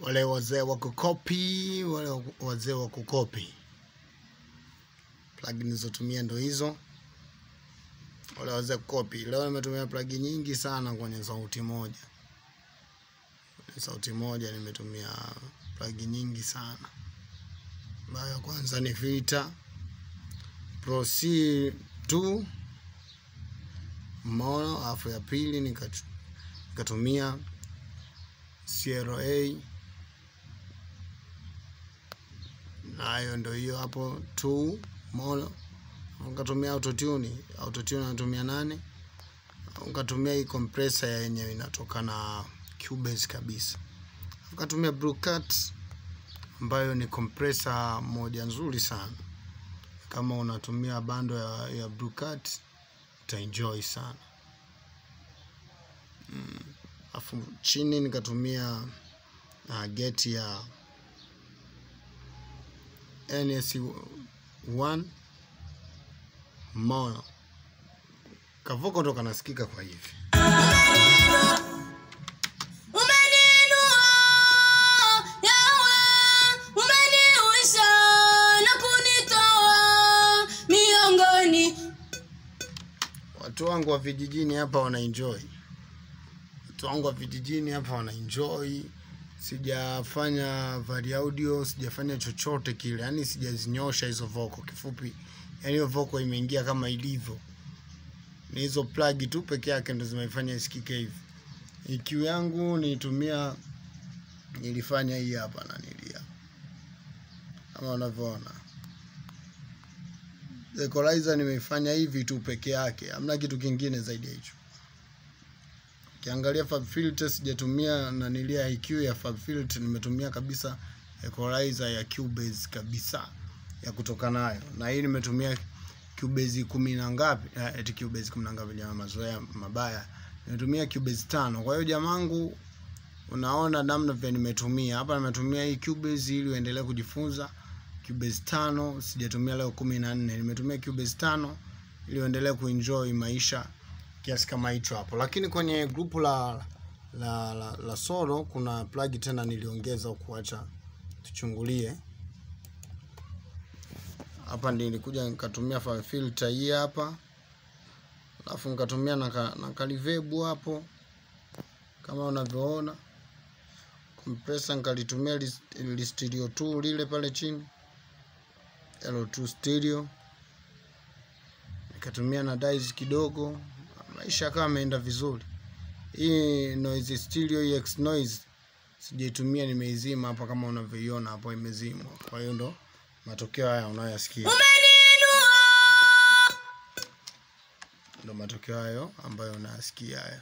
Wale wazee wa kukopi, wale wazee wa kukopi. Plugin nilizotumia ndo hizo. Wale wazee kukopi. Leo nimetumia plugin nyingi sana kwenye sauti moja. Kwenye sauti moja nimetumia plugin nyingi sana. Ambayo kwanza ni filter Pro C2 mono, afu ya pili nikatumia CLA, nayo ndio hiyo hapo 2 mono. Nikatumia autotune, autotune natumia 8. Nikatumia hii compressor yenyewe inatoka na Cubase kabisa. Nikatumia Blue Cat ambayo ni compressor moja nzuri sana. Kama unatumia bando ya Blue Cat utaenjoy sana. Afu chini nikatumia gate ya NS1 mono. Kavoko ndo kanasikika kwa hivi. Umeninua Yahweh, umeniuisha na kunitoa miongoni. Watu wangu wa vijijini hapa wana enjoy. Watu wangu wa vijijini hapa wana enjoy. Sijafanya vari audio, sijafanya chochote kile. Yaani sijazinyosha hizo vocal kifupi. Yaani hiyo vocal imeingia kama ilivyo. Ni hizo plug tu peke yake ndo zimeifanya isikike hivi. EQ yangu nilitumia, nilifanya hii hapa na nilia. Kama unavyoona. Equalizer nimeifanya hivi tu peke yake. Hamna kitu kingine zaidi ya hicho. Ukiangalia FabFilter sijatumia na nilia EQ ya FabFilter, nimetumia kabisa equalizer ya Cubase kabisa ya kutoka nayo. Na hii nimetumia Cubase 10 na ngapi? Eti Cubase 10 na ngapi jamaa, mazoea mabaya. Nimetumia Cubase 5. Kwa hiyo jamangu, unaona namna vile nimetumia. Hapa nimetumia hii Cubase ili uendelee kujifunza. Cubase 5 sijatumia leo 14. Nimetumia Cubase 5 ili uendelee kuenjoy maisha kiasi kama hicho hapo. Lakini kwenye grupu la solo kuna plug tena niliongeza kuacha tuchungulie. Hapa nilikuja nikatumia filter hii hapa. Alafu nikatumia na reverb hapo kama unavyoona. Compressor nikalitumia li stereo 2 lile pale chini, L2 stereo. Nikatumia na dice kidogo, maisha kama yameenda vizuri. Hii noise stereo EX noise sijaitumia, nimeizima hapa kama unavyoiona hapo imezimwa. Kwa hiyo ndo matokeo haya unayoyasikia. Umeninua Ndo matokeo hayo ambayo unayasikia haya.